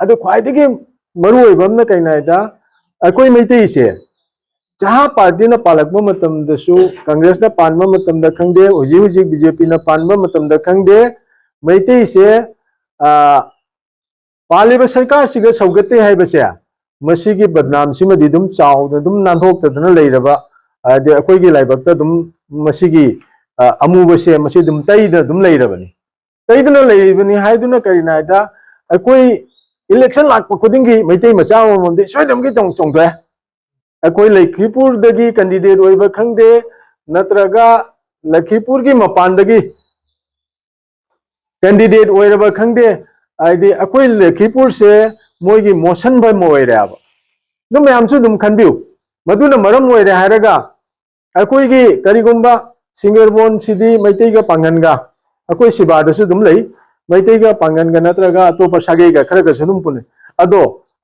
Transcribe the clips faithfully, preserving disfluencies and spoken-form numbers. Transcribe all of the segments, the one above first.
ꯑꯗꯣ ꯈ꯭ꯋꯥꯏꯗꯒꯤ ꯃꯔꯨꯑꯣꯏꯕ ꯑꯃꯅ ꯀꯩꯅꯣ ꯍꯥꯏꯗ, ꯑꯩꯈꯣꯏ ꯃꯩꯇꯩꯁꯦ ꯖꯍꯥ ꯄꯥꯔꯇꯤꯅ ꯄꯥꯜꯂꯛꯄ ꯃꯇꯝꯗꯁꯨ, ꯀꯪꯒ꯭ꯔꯦꯁꯅ ꯄꯥꯟꯕ ꯃꯇꯝꯗ ꯈꯪꯗꯦ, ꯍꯧꯖꯤꯛ ꯍꯧꯖꯤꯛ ꯕꯤꯖꯦꯄꯤꯅ ꯄꯥꯟꯕ ꯃꯇꯝꯗ ꯈꯪꯗꯦ, ꯃꯩꯇꯩꯁꯦ, ꯑ, ꯄꯥꯜꯂꯤꯕ ꯁꯔꯀꯥꯔꯁꯤꯒ ꯁꯧꯒꯠꯇꯦ ꯍꯥꯏꯕꯁꯦ, ꯃꯁꯤꯒꯤ ꯕꯗꯅꯥꯝꯁꯤꯃꯗꯤ ꯑꯗꯨꯝ ꯆꯥꯎꯅ ꯑꯗꯨꯝ ꯅꯥꯟꯊꯣꯛꯇꯗꯅ ꯂꯩꯔꯕ, ꯍꯥꯏꯗꯤ ꯑꯩꯈꯣꯏꯒꯤ ꯂꯥꯏꯕꯛꯇ ꯑꯗꯨꯝ ꯃꯁꯤꯒꯤ, ꯑ, ꯑꯃꯨꯕꯁꯦ ꯃꯁꯤ ꯑꯗꯨꯝ ꯇꯩꯗꯅ ꯑꯗꯨꯝ ꯂꯩꯔꯕꯅꯤ꯫ ꯇꯩꯗꯅ ꯂꯩꯔꯤꯕꯅꯤ ꯍꯥꯏꯗꯨꯅ ꯀꯔꯤꯅꯣ ꯍꯥꯏꯗ, ꯑꯩꯈꯣꯏ ꯏꯂꯦꯛꯁꯟ ꯂꯥꯛꯄ ꯈꯨꯗꯤꯡꯒꯤ ꯃꯩꯇꯩ ꯃꯆꯥ ꯑꯃꯃꯝꯗꯤ ꯁꯣꯏꯗꯅꯃꯛꯀꯤ ꯆꯣꯡ-, ꯆꯣꯡꯊꯣꯛꯑꯦ꯫ ꯑꯩꯈꯣꯏ ꯂꯩꯈꯤꯄꯨꯔꯗꯒꯤ ꯀꯦꯟꯗꯤꯗꯦꯠ ꯑꯣꯏꯕ ꯈꯪꯗꯦ, ꯅꯠꯇ꯭ꯔꯒ ꯂꯩꯈꯤꯄꯨꯔꯒꯤ ꯃꯄꯥꯟꯗꯒꯤ ꯀꯦꯟꯗꯤꯗꯦꯠ ꯑꯣꯏꯔꯕ ꯈꯪꯗꯦ, ꯍꯥꯏꯗꯤ ꯑꯩꯈꯣꯏ ꯂꯩꯈꯤꯄꯨꯔꯁꯦ ꯃꯣꯏꯒꯤ ꯃꯣꯁꯟ ꯐꯝ ꯑꯣꯏꯔꯦꯕ꯫ ꯑꯗꯨ ꯃꯌꯥꯝꯁꯨ ꯑꯗꯨꯝ ꯈꯟꯕꯤꯌꯨ꯫ ꯃꯗꯨꯅ ꯃꯔꯝ ꯑꯣꯏꯔꯦ ꯍꯥꯏꯔꯒ ꯑꯩꯈꯣꯏꯒꯤ ꯀꯔꯤꯒꯨꯝꯕ ꯁꯤꯡꯒꯔꯕꯣꯟꯁꯤꯗꯤ ꯃꯩꯇꯩꯒ ꯄꯥꯡꯒꯟꯒ, ꯑꯩꯈꯣꯏ ꯁꯤꯕꯥꯗꯁꯨ ꯑꯗꯨꯝ ꯂꯩ, ꯃꯩꯇꯩꯒ ꯄꯥꯡꯒꯟꯒ ꯅꯠꯇ꯭ꯔꯒ ꯑꯇꯣꯞꯄ ꯁꯥꯒꯩꯒ ꯈꯔꯒꯁꯨ ꯑꯗꯨꯝ ꯄꯨꯜꯂꯤ꯫ ꯑꯗꯣ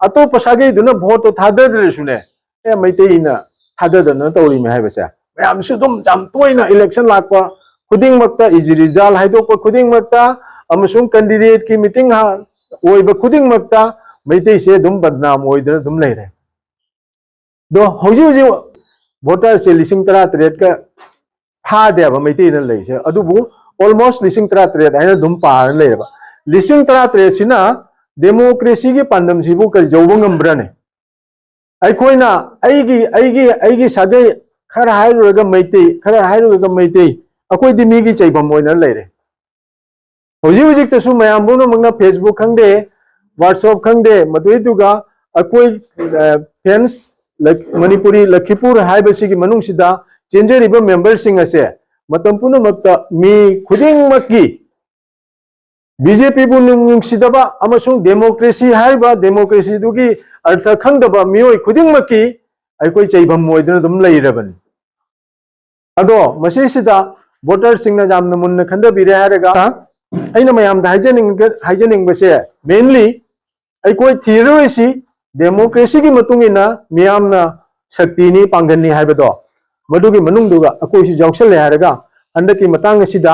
ꯑꯇꯣꯞꯄ ꯁꯥꯒꯩꯗꯨꯅ ꯚꯣꯠꯇꯣ ꯊꯥꯗꯗ꯭ꯔꯁꯨꯅꯦ, ꯑꯦ, ꯃꯩꯇꯩꯅ ꯊꯥꯗꯗꯅ ꯇꯧꯔꯤꯃꯦ ꯍꯥꯏꯕꯁꯦ ꯃꯌꯥꯝꯁꯨ ꯑꯗꯨꯝ ꯌꯥꯝ ꯇꯣꯏꯅ ꯏꯂꯦꯛꯁꯟ ꯂꯥꯛꯄ ꯈꯨꯗꯤꯡꯃꯛꯇ, ꯏꯖꯤ ꯔꯤꯖꯜ ꯍꯥꯏꯗꯣꯛꯄ ꯈꯨꯗꯤꯡꯃꯛꯇ, ꯑꯃꯁꯨꯡ ꯀꯦꯟꯗꯤꯗꯦꯠꯀꯤ ꯃꯤꯇꯤꯡ ꯑꯣꯏꯕ ꯈꯨꯗꯤꯡꯃꯛꯇ ꯃꯩꯇꯩꯁꯦ ꯑꯗꯨꯝ ꯕꯗꯅꯥꯝ ꯑꯣꯏꯗꯅ ꯑꯗꯨꯝ ꯂꯩꯔꯦ꯫ ꯑꯗꯣ ꯍꯧꯖꯤꯛ ꯍꯧꯖꯤꯛ ꯚꯣꯇꯔꯁꯦ ꯂꯤꯁꯤꯡ ꯇꯔꯥ ꯇꯔꯦꯠꯀ ꯊꯥꯗꯦꯕ ꯃꯩꯇꯩꯅ ꯂꯩꯔꯤꯁꯦ, ꯑꯗꯨꯕꯨ almost ꯂꯤꯁꯤꯡ ꯇꯔꯥ ꯇꯔꯦꯠ ꯍꯥꯏꯅ ꯑꯗꯨꯝ ꯄꯥꯔ ꯂꯩꯔꯦꯕ꯫ ꯂꯤꯁꯤꯡ ꯇꯔꯥ ꯇꯔꯦꯠꯁꯤꯅ ꯗꯦꯃꯣꯀ꯭ꯔꯦꯁꯤꯒꯤ ꯄꯥꯟꯗꯝꯁꯤꯕꯨ ꯀꯔꯤ ꯌꯧꯕ ꯉꯝꯕ꯭ꯔꯅꯦ? ꯑꯩꯈꯣꯏꯅ ꯑꯩꯒꯤ, ꯑꯩꯒꯤ, ꯑꯩꯒꯤ ꯁꯥꯒꯩ ꯈꯔ ꯍꯥꯏꯔꯨꯔꯒ ꯃꯩꯇꯩ, ꯈꯔ ꯍꯥꯏꯔꯨꯔꯒ ꯃꯩꯇꯩ, ꯑꯩꯈꯣꯏꯗꯤ ꯃꯤꯒꯤ ꯆꯩꯐꯝ ꯑꯣꯏꯅ ꯂꯩꯔꯦ꯫ ꯍꯧꯖꯤꯛ ꯍꯧꯖꯤꯛꯇꯁꯨ ꯃꯌꯥꯝ ꯄꯨꯝꯅꯃꯛꯅ Facebook ꯈꯪꯗꯦ, WhatsApp ꯈꯪꯗꯦ, ꯃꯗꯨꯏꯗꯨꯒ ꯑꯩꯈꯣꯏ, ꯑ, fans ꯂꯛ-, ꯃꯅꯤꯄꯨꯔꯤ ꯂꯈꯤꯄꯨꯔ ꯍꯥꯏꯕꯁꯤꯒꯤ ꯃꯅꯨꯡꯁꯤꯗ ꯆꯦꯟꯖꯔꯤꯕ memberꯁꯤꯡ ꯑꯁꯦ ꯃꯇꯝ ꯄꯨꯝꯅꯃꯛꯇ ꯃꯤ ꯈꯨꯗꯤꯡꯃꯛꯀꯤ ꯕꯤ ꯖꯦ ꯄꯤꯕꯨ ꯅꯨꯡ-, ꯅꯨꯡꯁꯤꯗꯕ ꯑꯃꯁꯨꯡ ꯗꯦꯃꯣꯀ꯭ꯔꯦꯁꯤ ꯍꯥꯏꯔꯤꯕ ꯗꯦꯃꯣꯀ꯭ꯔꯦꯁꯤꯗꯨꯒꯤ ꯑꯔꯊ ꯈꯪꯗꯕ ꯃꯤꯑꯣꯏ ꯈꯨꯗꯤꯡꯃꯛꯀꯤ ꯑꯩꯈꯣꯏ ꯆꯩꯐꯝ ꯑꯣꯏꯗꯨꯅ ꯑꯗꯨꯝ ꯂꯩꯔꯕꯅꯤ꯫ ꯑꯗꯣ ꯃꯁꯤꯁꯤꯗ ꯚꯣꯇꯔꯁꯤꯡꯅ ꯌꯥꯝꯅ ꯃꯨꯟꯅ ꯈꯟꯊꯕꯤꯔꯦ ꯍꯥꯏꯔꯒ ꯑꯩꯅ ꯃꯌꯥꯝꯗ ꯍꯥꯏꯖꯅꯤꯡꯒ-, ꯍꯥꯏꯖꯅꯤꯡꯕꯁꯦ, mainly ꯑꯩꯈꯣꯏ ꯊꯤꯔꯔꯣꯏꯁꯤ ꯗꯦꯃꯣꯀ꯭ꯔꯦꯁꯤꯒꯤ ꯃꯇꯨꯡ ꯏꯟꯅ ꯃꯤꯌꯥꯝꯅ ꯁꯛꯇꯤꯅꯤ, ꯄꯥꯡꯒꯜꯅꯤ ꯍꯥꯏꯕꯗꯣ, ꯃꯗꯨꯒꯤ ꯃꯅꯨꯡꯗꯨꯒ ꯑꯩꯈꯣꯏꯁꯨ ꯌꯥꯎꯁꯜꯂꯦ ꯍꯥꯏꯔꯒ ꯍꯟꯗꯛꯀꯤ ꯃꯇꯥꯡ ꯑꯁꯤꯗ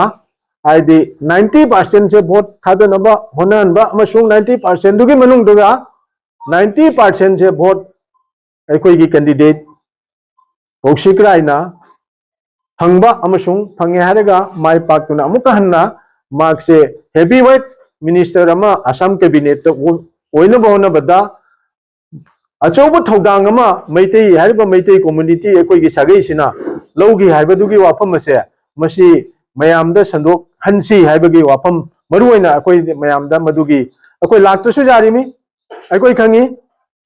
ꯍꯥꯏꯗꯤ ꯅꯥꯏꯟꯇꯤ ꯄꯥꯔꯁꯦꯟꯁꯦ ꯚꯣꯠ ꯊꯥꯗꯅꯕ ꯍꯣꯠꯅꯍꯟꯕ ꯑꯃꯁꯨꯡ ꯅꯥꯏꯟꯇꯤ ꯄꯥꯔꯁꯦꯟꯗꯨꯒꯤ ꯃꯅꯨꯡꯗꯨꯒ ꯅꯥꯏꯟꯇꯤ ꯄꯥꯔꯁꯦꯟꯁꯦ ꯚꯣꯠ ꯑꯩꯈꯣꯏꯒꯤ ꯀꯦꯟꯗꯤꯗꯦꯠ ꯀꯧꯁꯤꯛ ꯔꯥꯏꯅ ꯐꯪꯕ ꯑꯃꯁꯨꯡ ꯐꯪꯉꯦ ꯍꯥꯏꯔꯒ ꯃꯥꯏ ꯄꯥꯛꯇꯨꯅ ꯑꯃꯨꯛꯀ ꯍꯟꯅ ꯃꯍꯥꯛꯁꯦ ꯍꯦꯚꯤ ꯋꯦꯠ ꯃꯤꯅꯤꯁꯇꯔ ꯑꯃ ꯑꯁꯥꯝ ꯀꯦꯕꯤꯅꯦꯠꯇ ꯑꯣꯏꯅꯕ ꯍꯣꯠꯅꯕꯗ ꯑꯆꯧꯕ ꯊꯧꯗꯥꯡ ꯑꯃ ꯃꯩꯇꯩ ꯍꯥꯏꯔꯤꯕ ꯃꯩꯇꯩ ꯀꯝꯃ꯭ꯌꯨꯅꯤꯇꯤ ꯑꯩꯈꯣꯏꯒꯤ ꯁꯥꯒꯩꯁꯤꯅ ꯂꯧꯈꯤ ꯍꯥꯏꯕꯗꯨꯒꯤ ꯋꯥꯐꯝ ꯑꯁꯦ ꯃꯁꯤ ꯃꯌꯥꯝꯗ ꯁꯟꯗꯣꯛꯍꯟꯁꯤ ꯍꯥꯏꯕꯒꯤ ꯋꯥꯐꯝ ꯃꯔꯨꯑꯣꯏꯅ ꯑꯩꯈꯣꯏ ꯃꯌꯥꯝꯗ ꯃꯗꯨꯒꯤ ꯑꯩꯈꯣꯏ ꯂꯥꯛꯇ꯭ꯔꯁꯨ ꯌꯥꯔꯤꯃꯤ꯫ ꯑꯩꯈꯣꯏ ꯈꯪꯉꯤ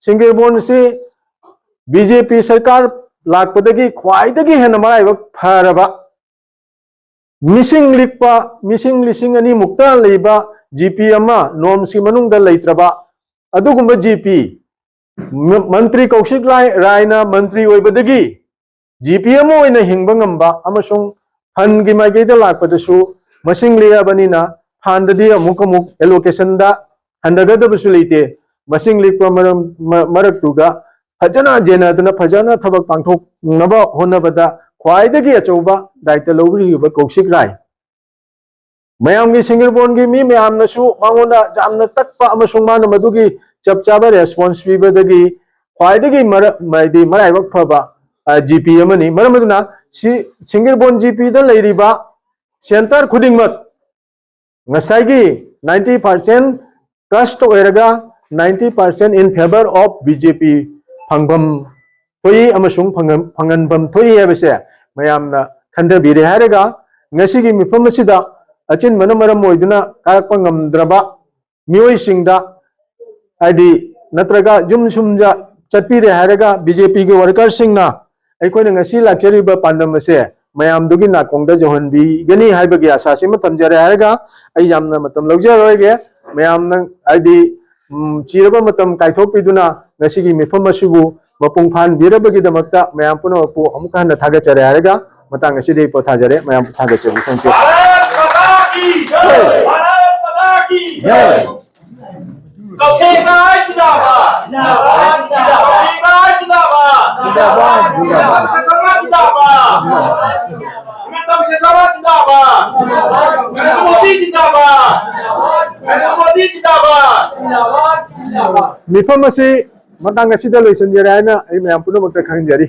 ꯁꯤꯡꯒꯤꯔꯕꯣꯟꯁꯤ ꯕꯤ ꯖꯦ ꯄꯤ ꯁꯔꯀꯥꯔ ꯂꯥꯛꯄꯗꯒꯤ ꯈ꯭ꯋꯥꯏꯗꯒꯤ ꯍꯦꯟꯅ ꯃꯔꯥꯏꯕꯛ ꯐꯔꯕ ꯃꯤꯁꯤꯡ ꯂꯤꯛꯄ ꯃꯤꯁꯤꯡ ꯂꯤꯁꯤꯡ ꯑꯅꯤꯃꯨꯛꯇ ꯂꯩꯕ ꯖꯤ ꯄꯤ ꯑꯃ ꯅꯣꯝꯁꯀꯤ ꯃꯅꯨꯡꯗ ꯂꯩꯇ꯭ꯔꯕ ꯑꯗꯨꯒꯨꯝꯕ ꯖꯤ ꯄꯤ ꯃꯟꯇ꯭ꯔꯤ ꯀꯧꯁꯤꯛ ꯂꯥꯏ ꯔꯥꯏꯅ ꯃꯟꯇ꯭ꯔꯤ ꯑꯣꯏꯕꯗꯒꯤ ꯖꯤ ꯄꯤ ꯑꯃ ꯑꯣꯏꯅ ꯍꯤꯡꯕ ꯉꯝꯕ ꯑꯃꯁꯨꯡ ꯐꯟꯒꯤ ꯃꯥꯏꯀꯩꯗ ꯂꯥꯛꯄꯗꯁꯨ ꯃꯁꯤꯡ ꯂꯦꯛꯑꯕꯅꯤꯅ ꯐꯟꯗꯗꯤ ꯑꯃꯨꯛ ꯑꯃꯨꯛ ꯑꯦꯂꯣꯀꯦꯁꯟꯗ ꯍꯟꯊꯒꯗꯕꯁꯨ ꯂꯩꯇꯦ꯫ ꯃꯁꯤꯡ ꯂꯤꯛꯄ ꯃꯔꯝ ꯃ- ꯃꯔꯛꯇꯨꯒ ꯐꯖꯅ ꯌꯦꯟꯅꯗꯨꯅ ꯐꯖꯅ ꯊꯕꯛ ꯄꯥꯡꯊꯣꯛꯅꯕ ꯍꯣꯠꯅꯕꯗ ꯈ꯭ꯋꯥꯏꯗꯒꯤ ꯑꯆꯧꯕ ꯗꯥꯏꯇ ꯂꯧꯕꯤꯔꯤꯕ ꯀꯧꯁꯤꯛ ꯔꯥꯏ ꯃꯌꯥꯝꯒꯤ ꯁꯤꯡꯒꯤꯔꯕꯣꯟꯒꯤ ꯃꯤ ꯃꯌꯥꯝꯅꯁꯨ ꯃꯉꯣꯟꯗ ꯌꯥꯝꯅ ꯇꯛꯄ ꯑꯃꯁꯨꯡ ꯃꯥꯅ ꯃꯗꯨꯒꯤ ꯆꯞ ꯆꯥꯕ ꯔꯦꯁꯄꯣꯟꯁ ꯄꯤꯕꯗꯒꯤ ꯈ꯭ꯋꯥꯏꯗꯒꯤ ꯃꯔ- ꯍꯥꯏꯗꯤ ꯃꯔꯥꯏꯕꯛ ꯐꯕ ꯖꯤ ꯄꯤ ꯑꯃꯅꯤ꯫ ꯃꯔꯝ ꯑꯗꯨꯅ ꯁꯤ ꯁꯤꯡꯒꯤꯔꯕꯣꯟ ꯖꯤ ꯄꯤꯗ ꯂꯩꯔꯤꯕ ꯁꯦꯟꯇꯔ ꯈꯨꯗꯤꯡꯃꯛ ꯉꯁꯥꯏꯒꯤ ꯅꯥꯏꯟꯇꯤ ꯄꯥꯔꯁꯦꯟ ꯀꯁꯇ ꯑꯣꯏꯔꯒ ninety percent in favour of B J P ꯐꯪꯐꯝ ꯊꯣꯛꯏ ꯑꯃꯁꯨꯡ ꯐꯪꯍꯟ- ꯐꯪꯍꯟꯐꯝ ꯊꯣꯛꯏ ꯍꯥꯏꯕꯁꯦ ꯃꯌꯥꯝꯅ ꯈꯟꯊꯕꯤꯔꯦ ꯍꯥꯏꯔꯒ ꯉꯁꯤꯒꯤ ꯃꯤꯐꯝ ꯑꯁꯤꯗ ꯑꯆꯤꯟꯕꯅ ꯃꯔꯝ ꯑꯣꯏꯗꯨꯅ ꯀꯥꯔꯛꯄ ꯉꯝꯗ꯭ꯔꯕ ꯃꯤꯑꯣꯏꯁꯤꯡꯗ ꯍꯥꯏꯗꯤ ꯅꯠꯇ꯭ꯔꯒ ꯌꯨꯝ ꯁꯨꯝꯗ ꯆꯠꯄꯤꯔꯦ ꯍꯥꯏꯔꯒ ꯕꯤ ꯖꯦ ꯄꯤꯒꯤ ꯋꯥꯔꯀꯔꯁꯤꯡꯅ ꯑꯩꯈꯣꯏꯅ ꯉꯁꯤ ꯂꯥꯛꯆꯔꯤꯕ ꯄꯥꯟꯗꯝ ꯑꯁꯦ ꯃꯌꯥꯝꯗꯨꯒꯤ ꯅꯥꯀꯣꯡꯗ ꯌꯧꯍꯟꯕꯤꯒꯅꯤ ꯍꯥꯏꯕꯒꯤ ꯑꯁꯥꯁꯤꯃ ꯊꯝꯖꯔꯦ ꯍꯥꯏꯔꯒ ꯑꯩ ꯌꯥꯝꯅ ꯃꯇꯝ ꯂꯧꯖꯔꯔꯣꯏꯒꯦ꯫ ꯃꯌꯥꯝꯅ ꯍꯥꯏꯗꯤ ꯎꯝ, ꯆꯤꯔꯕ ꯃꯇꯝ ꯀꯥꯏꯊꯣꯛꯄꯤꯗꯨꯅ ꯉꯁꯤꯒꯤ ꯃꯤꯐꯝ ꯑꯁꯤꯕꯨ ꯃꯄꯨꯡ ꯐꯥꯍꯟꯕꯤꯔꯕꯒꯤꯗꯃꯛꯇ ꯃꯌꯥꯝ ꯄꯨꯝꯅꯃꯛꯄꯨ ꯑꯃꯨꯛꯀ ꯍꯟꯅ ꯊꯥꯒꯠꯆꯔꯦ ꯍꯥꯏꯔꯒ ꯃꯇꯥꯡ ꯑꯁꯤꯗ ꯑꯩ ꯄꯣꯊꯥꯖꯔꯦ꯫ ꯃꯌꯥꯝꯕꯨ ꯊꯥꯒꯠꯆꯔꯤ꯫ Thank you꯫ भारत माता की जय। भारत माता की जय। कौशिक राय जिंदाबाद। जिंदाबाद, जिंदाबाद। कौशिक राय जिंदाबाद। जिंदाबाद, जिंदाबाद। जिंदाबाद। ꯂꯣꯛ ꯁꯚꯥ ꯖꯤꯟꯗꯥꯕꯥꯗ! ꯅꯔꯦꯟꯗ꯭ꯔ ꯃꯣꯗꯤ ꯖꯤꯟꯗꯥꯕꯥꯗ! ꯅꯔꯦꯟꯗ꯭ꯔ ꯃꯣꯗꯤ ꯖꯤꯟꯗꯥꯕꯥꯗ! ꯃꯤꯐꯝ ꯑꯁꯤ ꯃꯇꯥꯡ ꯑꯁꯤꯗ ꯂꯣꯏꯁꯤꯟꯖꯔꯦ ꯍꯥꯏꯅ ꯑꯩ ꯃꯌꯥꯝ ꯄꯨꯝꯅꯃꯛꯇ ꯈꯪꯍꯟꯖꯔꯤ꯫